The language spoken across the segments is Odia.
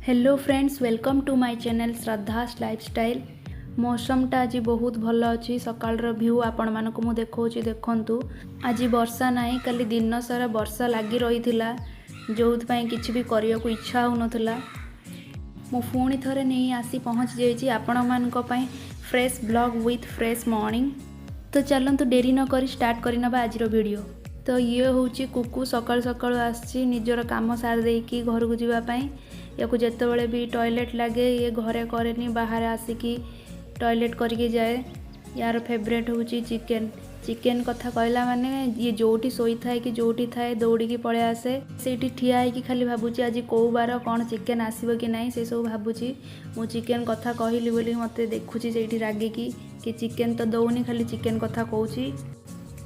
Hello friends, welcome to my channel Shraddha's Lifestyle. ମୌସମଟା ଆଜି ବହୁତ ଭଲ ଅଛି। ସକାଳର ଭ୍ୟୁ ଆପଣମାନଙ୍କୁ ମୁଁ ଦେଖାଉଛି, ଦେଖନ୍ତୁ। ଆଜି ବର୍ଷା ନାହିଁ। କାଲି ଦିନ ସାରା ବର୍ଷା ଲାଗି ରହିଥିଲା, ଯେଉଁଥିପାଇଁ କିଛି ବି କରିବାକୁ ଇଚ୍ଛା ହେଉନଥିଲା। ମୁଁ ପୁଣି ଥରେ ନେଇ ଆସି ପହଞ୍ଚି ଯାଇଛି ଆପଣମାନଙ୍କ ପାଇଁ fresh vlog with fresh morning। ତ ଚାଲନ୍ତୁ, ଡେରି ନ କରି ଷ୍ଟାର୍ଟ କରିନେବା ଆଜିର ଭିଡ଼ିଓ। ତ ଇଏ ହେଉଛି କୁକୁ। ସକାଳୁ ସକାଳୁ ଆସିଛି ନିଜର କାମ ସାରି ଦେଇକି ଘରକୁ ଯିବା ପାଇଁ। ୟାକୁ ଯେତେବେଳେ ବି ଟଏଲେଟ୍ ଲାଗେ, ଇଏ ଘରେ କରେନି, ବାହାରେ ଆସିକି ଟଏଲେଟ୍ କରିକି ଯାଏ। ୟାର ଫେଭରେଟ୍ ହେଉଛି ଚିକେନ୍। ଚିକେନ୍ କଥା କହିଲା ମାନେ ଇଏ ଯେଉଁଠି ଶୋଇଥାଏ କି ଯେଉଁଠି ଥାଏ, ଦୌଡ଼ିକି ପଳେଇ ଆସେ। ସେଇଠି ଠିଆ ହେଇକି ଖାଲି ଭାବୁଛି ଆଜି କେଉଁ ବାର, କ'ଣ ଚିକେନ୍ ଆସିବ କି ନାହିଁ, ସେସବୁ ଭାବୁଛି। ମୁଁ ଚିକେନ୍ କଥା କହିଲି ବୋଲି ମୋତେ ଦେଖୁଛି ସେଇଠି ରାଗିକି କି ଚିକେନ୍ ତ ଦେଉନି, ଖାଲି ଚିକେନ୍ କଥା କହୁଛି।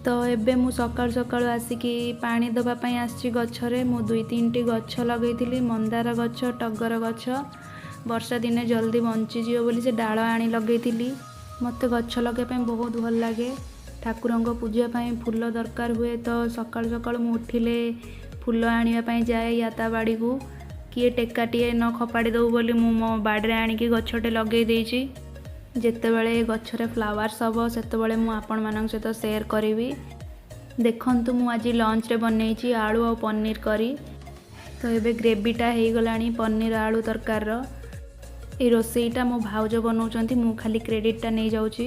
ତ ଏବେ ମୁଁ ସକାଳୁ ସକାଳୁ ଆସିକି ପାଣି ଦେବା ପାଇଁ ଆସିଛି ଗଛରେ। ମୁଁ ଦୁଇ ତିନିଟି ଗଛ ଲଗେଇଥିଲି, ମନ୍ଦାର ଗଛ, ଟଗର ଗଛ। ବର୍ଷା ଦିନେ ଜଲ୍ଦି ବଞ୍ଚିଯିବ ବୋଲି ସେ ଡାଳ ଆଣି ଲଗେଇଥିଲି। ମୋତେ ଗଛ ଲଗେଇବା ପାଇଁ ବହୁତ ଭଲ ଲାଗେ। ଠାକୁରଙ୍କ ପୂଜା ପାଇଁ ଫୁଲ ଦରକାର ହୁଏ, ତ ସକାଳୁ ସକାଳୁ ମୁଁ ଉଠିଲେ ଫୁଲ ଆଣିବା ପାଇଁ ଯାଏ ୟା ତା ବାଡ଼ିକୁ। କିଏ ଟେକାଟିଏ ନ ଖପାଡ଼ି ଦେଉ ବୋଲି ମୁଁ ମୋ ବାଡ଼ିରେ ଆଣିକି ଗଛଟେ ଲଗେଇ ଦେଇଛି। ଯେତେବେଳେ ଗଛରେ ଫ୍ଲାୱାର୍ସ ହେବ, ସେତେବେଳେ ମୁଁ ଆପଣମାନଙ୍କ ସହିତ ସେୟାର କରିବି। ଦେଖନ୍ତୁ, ମୁଁ ଆଜି ଲଞ୍ଚରେ ବନେଇଛି ଆଳୁ ଆଉ ପନିର କରି। ତ ଏବେ ଗ୍ରେଭିଟା ହେଇଗଲାଣି ପନିର ଆଳୁ ତରକାରୀର। ଏଇ ରୋଷେଇଟା ମୋ ଭାଉଜ ବନାଉଛନ୍ତି, ମୁଁ ଖାଲି କ୍ରେଡ଼ିଟ୍ଟା ନେଇଯାଉଛି।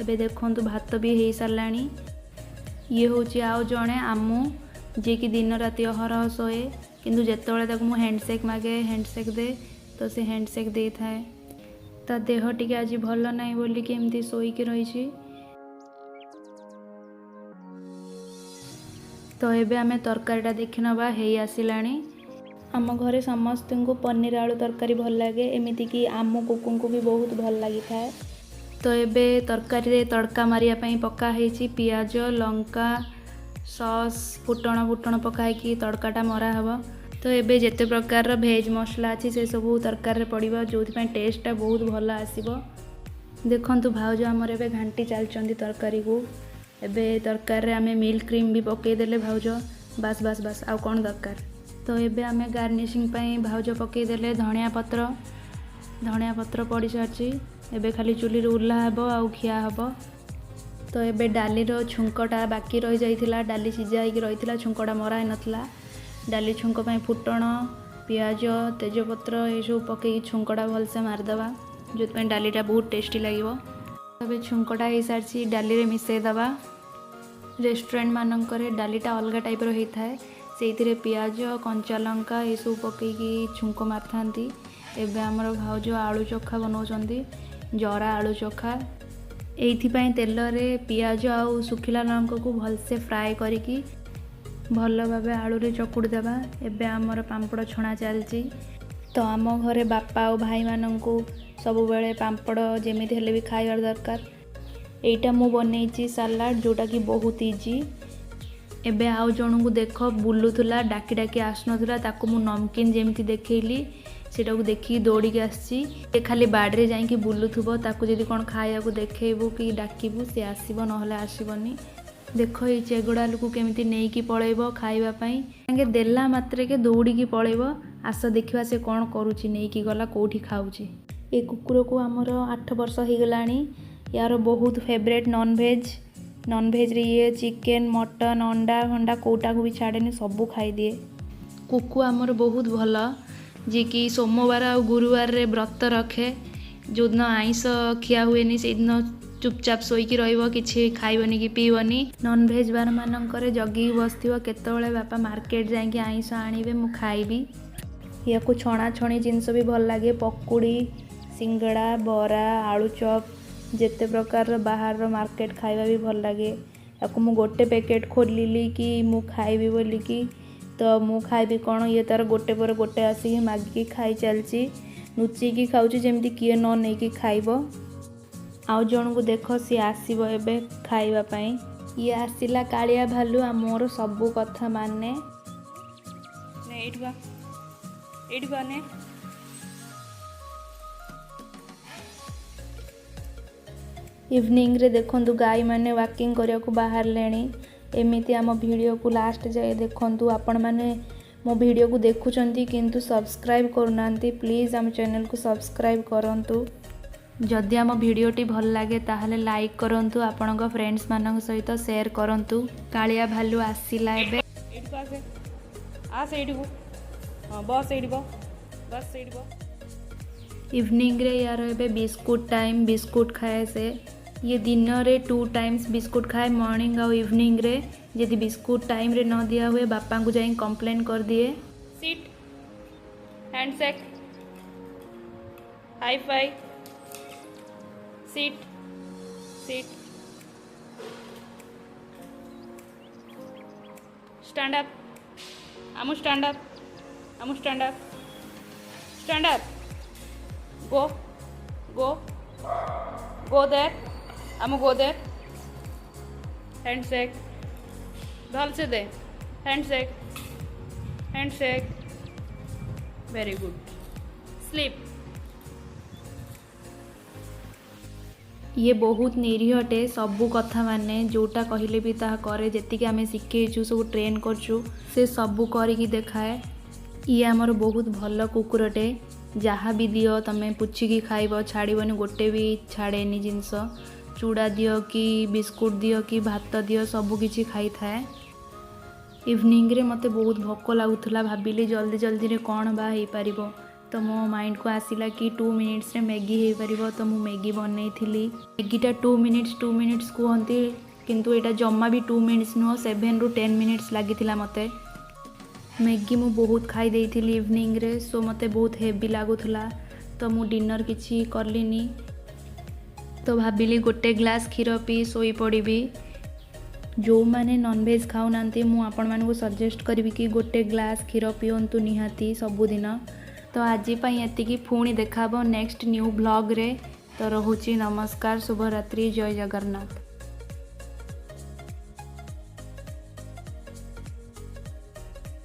ଏବେ ଦେଖନ୍ତୁ, ଭାତ ବି ହେଇସାରିଲାଣି। ଇଏ ହେଉଛି ଆଉ ଜଣେ ଆମୁ, ଯିଏକି ଦିନ ରାତି ଅହରହ ଶୋଏ, କିନ୍ତୁ ଯେତେବେଳେ ତାକୁ ମୁଁ ହ୍ୟାଣ୍ଡସେକ୍ ମାଗେ, ହ୍ୟାଣ୍ଡସେକ୍ ଦେ, ତ ସେ ହ୍ୟାଣ୍ଡସେକ୍ ଦେଇଥାଏ। ତା ଦେହ ଟିକେ ଆଜି ଭଲ ନାହିଁ ବୋଲିକି ଏମିତି ଶୋଇକି ରହିଛି। ତ ଏବେ ଆମେ ତରକାରୀଟା ଦେଖିନେବା, ହେଇ ଆସିଲାଣି। ଆମ ଘରେ ସମସ୍ତଙ୍କୁ ପନିର ଆଳୁ ତରକାରୀ ଭଲ ଲାଗେ, ଏମିତିକି ଆମ କୁକୁଙ୍କୁ ବି ବହୁତ ଭଲ ଲାଗିଥାଏ। ତ ଏବେ ତରକାରୀରେ ତଡ଼କା ମାରିବା ପାଇଁ ପକା ହେଇଛି ପିଆଜ, ଲଙ୍କା, ସସ୍, ଫୁଟଣ ଫୁଟଣ ପକା ହେଇକି ତଡ଼କାଟା ମରା ହେବ। ତ ଏବେ ଯେତେ ପ୍ରକାରର ଭେଜ୍ ମସଲା ଅଛି, ସେସବୁ ତରକାରୀରେ ପଡ଼ିବ, ଯେଉଁଥିପାଇଁ ଟେଷ୍ଟଟା ବହୁତ ଭଲ ଆସିବ। ଦେଖନ୍ତୁ, ଭାଉଜ ଆମର ଏବେ ଘାଣ୍ଟି ଚାଲିଛନ୍ତି ତରକାରୀକୁ। ଏବେ ତରକାରୀରେ ଆମେ ମିଲ୍କ କ୍ରିମ୍ ବି ପକାଇଦେଲେ ଭାଉଜ। ବାସ୍ ବାସ୍ ବାସ୍, ଆଉ କ'ଣ ଦରକାର? ତ ଏବେ ଆମେ ଗାର୍ନିସିଂ ପାଇଁ ଭାଉଜ ପକାଇଦେଲେ ଧଣିଆ ପତ୍ର। ଧଣିଆ ପତ୍ର ପଡ଼ିସାରିଛି, ଏବେ ଖାଲି ଚୁଲିରୁ ଓହ୍ଲା ହେବ ଆଉ ଖିଆ ହେବ। ତ ଏବେ ଡାଲିର ଛୁଙ୍କଟା ବାକି ରହିଯାଇଥିଲା। ଡାଲି ସିଝା ହେଇକି ରହିଥିଲା, ଛୁଙ୍କଟା ମରା ହେଇନଥିଲା। ଡାଲି ଛୁଙ୍କ ପାଇଁ ଫୁଟଣ, ପିଆଜ, ତେଜପତ୍ର ଏସବୁ ପକାଇକି ଛୁଙ୍କଟା ଭଲସେ ମାରିଦେବା, ଯେଉଁଥିପାଇଁ ଡାଲିଟା ବହୁତ ଟେଷ୍ଟି ଲାଗିବ। ଏବେ ଛୁଙ୍କଟା ହେଇସାରିଛି, ଡାଲିରେ ମିଶାଇ ଦେବା। ରେଷ୍ଟୁରାଣ୍ଟ ମାନଙ୍କରେ ଡାଲିଟା ଅଲଗା ଟାଇପ୍ର ହେଇଥାଏ। ସେଇଥିରେ ପିଆଜ, କଞ୍ଚା ଲଙ୍କା ଏସବୁ ପକାଇକି ଛୁଙ୍କ ମାରିଥାନ୍ତି। ଏବେ ଆମର ଭାଉଜ ଆଳୁ ଚୋଖା ବନାଉଛନ୍ତି, ଜରା ଆଳୁ ଚୋଖା। ଏଇଥିପାଇଁ ତେଲରେ ପିଆଜ ଆଉ ଶୁଖିଲା ଲଙ୍କାକୁ ଭଲସେ ଫ୍ରାଏ କରିକି ଭଲ ଭାବେ ଆଳୁରେ ଚକୁଡ଼ି ଦେବା। ଏବେ ଆମର ପାମ୍ପଡ଼ ଛଣା ଚାଲିଛି। ତ ଆମ ଘରେ ବାପା ଆଉ ଭାଇମାନଙ୍କୁ ସବୁବେଳେ ପାମ୍ପଡ଼ ଯେମିତି ହେଲେ ବି ଖାଇବା ଦରକାର। ଏଇଟା ମୁଁ ବନେଇଛି ସାଲାଡ଼, ଯେଉଁଟାକି ବହୁତ ଇଜି। ଏବେ ଆଉ ଜଣଙ୍କୁ ଦେଖ, ବୁଲୁଥିଲା, ଡାକି ଡାକି ଆସୁନଥିଲା। ତାକୁ ମୁଁ ନମକିନ୍ ଯେମିତି ଦେଖେଇଲି, ସେଇଟାକୁ ଦେଖିକି ଦୌଡ଼ିକି ଆସିଛି। ସେ ଖାଲି ବାଡ଼ିରେ ଯାଇକି ବୁଲୁଥିବ। ତାକୁ ଯଦି କ'ଣ ଖାଇବାକୁ ଦେଖେଇବୁ କି ଡାକିବୁ, ସେ ଆସିବ, ନହେଲେ ଆସିବନି। ଦେଖ, ଏଇ ଚେଗଡ଼ାଲୁକୁ କେମିତି ନେଇକି ପଳେଇବ ଖାଇବା ପାଇଁ। ସାଙ୍ଗେ ଦେଲା ମାତ୍ରକେ ଦୌଡ଼ିକି ପଳେଇବ। ଆସ ଦେଖିବା ସେ କ'ଣ କରୁଛି, ନେଇକି ଗଲା କେଉଁଠି ଖାଉଛି। ଏ କୁକୁରକୁ ଆମର 8 ବର୍ଷ ହେଇଗଲାଣି। ୟାର ବହୁତ ଫେଭରେଟ୍ ନନଭେଜ୍। ନନଭେଜ୍ରେ ଇଏ ଚିକେନ୍, ମଟନ୍, ଅଣ୍ଡା ଫଣ୍ଡା କେଉଁଟାକୁ ବି ଛାଡ଼େନି, ସବୁ ଖାଇଦିଏ। କୁକୁ ଆମର ବହୁତ ଭଲ, ଯିଏକି ସୋମବାର ଆଉ ଗୁରୁବାରରେ ବ୍ରତ ରଖେ। ଯେଉଁଦିନ ଆଇଁଷ ଖିଆ ହୁଏନି, ସେଇଦିନ ଚୁପଚାପ ଶୋଇକି ରହିବ, କିଛି ଖାଇବନି କି ପିଇବନି। ନନଭେଜ୍ ବାର ମାନଙ୍କରେ ଜଗିକି ବସିଥିବ, କେତେବେଳେ ବାପା ମାର୍କେଟ ଯାଇକି ଆଇଁଷ ଆଣିବେ, ମୁଁ ଖାଇବି। ୟାକୁ ଛଣାଛଣି ଜିନିଷ ବି ଭଲ ଲାଗେ। ପକୁଡ଼ି, ସିଙ୍ଗଡ଼ା, ବରା, ଆଳୁଚପ, ଯେତେ ପ୍ରକାରର ବାହାରର ମାର୍କେଟ ଖାଇବା ବି ଭଲ ଲାଗେ। ତାକୁ ମୁଁ ଗୋଟେ ପ୍ୟାକେଟ୍ ଖୋଲିଲି କି ମୁଁ ଖାଇବି ବୋଲିକି, ତ ମୁଁ ଖାଇବି କ'ଣ, ଇଏ ତାର ଗୋଟେ ପରେ ଗୋଟେ ଆସିକି ମାଗିକି ଖାଇ ଚାଲିଛି। ଲୁଚେଇକି ଖାଉଛି, ଯେମିତି କିଏ ନ ନେଇକି ଖାଇବ। ଆଉ ଜଣଙ୍କୁ ଦେଖ, ସିଏ ଆସିବ ଏବେ ଖାଇବା ପାଇଁ। ଇଏ ଆସିଲା କାଳିଆ ଭାଲୁ, ଆଉ ମୋର ସବୁ କଥା ମାନେ। ଏଇଠୁ ବା, ଏଇଠୁ ବା ନେ। ଇଭିନିଂରେ ଦେଖନ୍ତୁ, ଗାଈମାନେ ୱାକିଂ କରିବାକୁ ବାହାରିଲେଣି। ଏମିତି ଆମ ଭିଡ଼ିଓକୁ ଲାଷ୍ଟ ଯାଏ ଦେଖନ୍ତୁ ଆପଣମାନେ। ମୋ ଭିଡ଼ିଓକୁ ଦେଖୁଛନ୍ତି କିନ୍ତୁ ସବସ୍କ୍ରାଇବ୍ କରୁନାହାନ୍ତି, ପ୍ଲିଜ୍ ଆମ ଚ୍ୟାନେଲକୁ ସବସ୍କ୍ରାଇବ୍ କରନ୍ତୁ। ଯଦି ଆମ ଭିଡ଼ିଓଟି ଭଲ ଲାଗେ, ତାହେଲେ ଲାଇକ୍ କରନ୍ତୁ, ଆପଣଙ୍କ ଫ୍ରେଣ୍ଡସ୍ମାନଙ୍କ ସହିତ ସେୟାର କରନ୍ତୁ। କାଳିଆ ଭାଲୁ ଆସିଲା ଏବେ। ଏଇଠିକୁ ଆସେ, ଆସେ ଏଇଠିକୁ। ହଁ, ବସ୍ ଏଇଠି, ବସ୍ ସେଇଠି ବ। ଇଭିନିଂରେ ୟାର ଏବେ ବିସ୍କୁଟ ଟାଇମ୍। ବିସ୍କୁଟ ଖାଏ ସେ। ଇଏ ଦିନରେ ଟୁ ଟାଇମ୍ସ ବିସ୍କୁଟ ଖାଏ, ମର୍ଣ୍ଣିଂ ଆଉ ଇଭିନିଂରେ। ଯଦି ବିସ୍କୁଟ ଟାଇମ୍ରେ ନ ଦିଆ ହୁଏ, ବାପାଙ୍କୁ ଯାଇ କମ୍ପ୍ଲେନ୍ କରିଦିଏ। Sit, handshake, high five, sit, sit, stand up. Amu, stand up. Amu, stand up, stand up. Go, go, go there. Amu, go there. Handshake. ଭଲସେ ଦେ handshake, handshake. Very good. Sleep. ଇଏ ବହୁତ ନିରୀହଟେ। ସବୁ କଥା ମାନେ, ଯେଉଁଟା କହିଲେ ବି ତାହା କରେ। ଯେତିକି ଆମେ ଶିଖେଇଛୁ, ସବୁ ଟ୍ରେନ୍ କରୁଛୁ, ସେ ସବୁ କରିକି ଦେଖାଏ। ଇଏ ଆମର ବହୁତ ଭଲ କୁକୁରଟେ। ଯାହା ବି ଦିଅ ତମେ, ପୁଛିକି ଖାଇବ, ଛାଡ଼ିବନି, ଗୋଟେ ବି ଛାଡ଼େନି ଜିନିଷ। ଚୁଡ଼ା ଦିଅ କି ବିସ୍କୁଟ ଦିଅ କି ଭାତ ଦିଅ, ସବୁ କିଛି ଖାଇଥାଏ। ଇଭିନିଂରେ ମୋତେ ବହୁତ ଭୋକ ଲାଗୁଥିଲା। ଭାବିଲି ଜଲ୍ଦି ଜଲ୍ଦିରେ କ'ଣ ବା ହେଇପାରିବ? ତ ମୋ ମାଇଣ୍ଡକୁ ଆସିଲା କି 2 ମିନିଟ୍ସରେ ମ୍ୟାଗି ହେଇପାରିବ। ତ ମୁଁ ମ୍ୟାଗି ବନେଇଥିଲି। ମ୍ୟାଗିଟା 2 ମିନିଟ୍ସ, 2 ମିନିଟ୍ସ କୁହନ୍ତି, କିନ୍ତୁ ଏଇଟା ଜମା ବି 2 ମିନିଟ୍ସ ନୁହଁ। 7ରୁ 10 ମିନିଟ୍ସ ଲାଗିଥିଲା ମୋତେ। ମ୍ୟାଗି ମୁଁ ବହୁତ ଖାଇ ଦେଇଥିଲି ଇଭିନିଂରେ, ସୋ ମୋତେ ବହୁତ ହେଭି ଲାଗୁଥିଲା। ତ ମୁଁ ଡିନର୍ କିଛି କଲିନି। ତ ଭାବିଲି ଗୋଟେ ଗ୍ଲାସ୍ କ୍ଷୀର ପିଇ ଶୋଇପଡ଼ିବି। ଯେଉଁମାନେ ନନଭେଜ୍ ଖାଉନାହାନ୍ତି, ମୁଁ ଆପଣମାନଙ୍କୁ ସଜେଷ୍ଟ କରିବି କି ଗୋଟେ ଗ୍ଲାସ୍ କ୍ଷୀର ପିଅନ୍ତୁ ନିହାତି ସବୁଦିନ। ତ ଆଜି ପାଇଁ ଏତିକି। ପୁଣି ଦେଖା ହେବ ନେକ୍ସଟ ନ୍ୟୁ ଭ୍ଲଗ୍ରେ। ତ ରହୁଛି, ନମସ୍କାର, ଶୁଭରାତ୍ରି, ଜୟ ଜଗନ୍ନାଥ।